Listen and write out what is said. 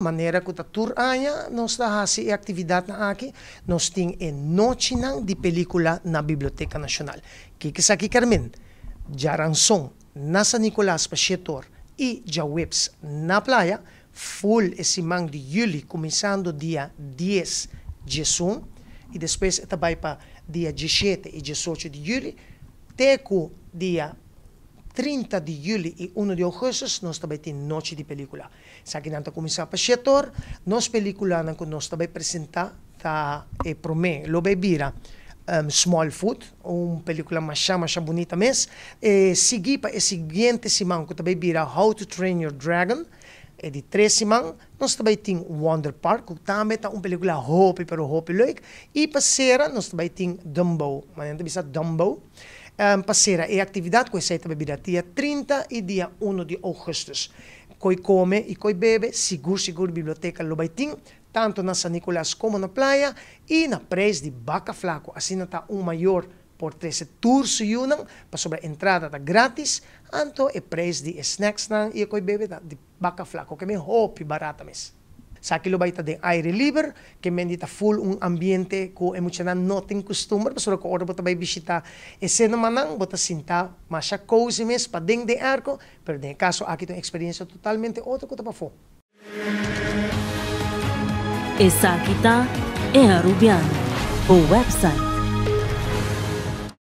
Manera ku ta tur aña nos ta hasi e aktividatnan aki, nos tin e nochinan di pelíkula na Biblioteka Nashonal. Kiko esaki kier men? Djaranson na San Nicolas pa shetor i djaweps na Playa, full e siman di yüli kuminsando dia 10, 11 i despues e ta bai pa dia 17 i 18 di yüli te ku dia 30 di yüli i 1 di ougùstùs nos ta bai tin nochi di pelíkula. Esakinan ta kuminsá pa shetor. Nos pelíkulanan ku nos ta bai presentá ta e promé lo bai bira Smallfoot, un pelíkula masha masha bunita mes. E sigui pa e siguiente siman ku ta bai bira How to Train Your Dragon. E di tres siman nos ta bai tin Wonder Park, ku tambe ta un pelíkula hopi pero hopi leuk. I pa sera nos ta bai tin Dumbo, manera nan ta bisa Dumbo. Pa sera e aktividat ku esei ta bai bira dia 30 i dia 1 di ougùstùs. Koi kome i koi bebe, sigur sigur biblioteka lo bai tin, tantu na San Nicolas komo na Playa i na preis di baka flaku. Asina ta un mayor por trese tur su yunan pasobra entrada ta gratis, anto e preis di e snacksnan i e koi bebe ta di baka flaku, ke men hopi barata mes. Esaki lo bai ta den aire liber, ke men di ta full un ambiente ku e muchanan no tin kustumber, pasobra ku ora bo ta bai bishita e cinemanan bo ta sinta masha cozy mes paden den airco, pero den e kaso aki ta un eksperensia totalmente otro ku ta pafó. Esaki ta E Arubiano, bo website.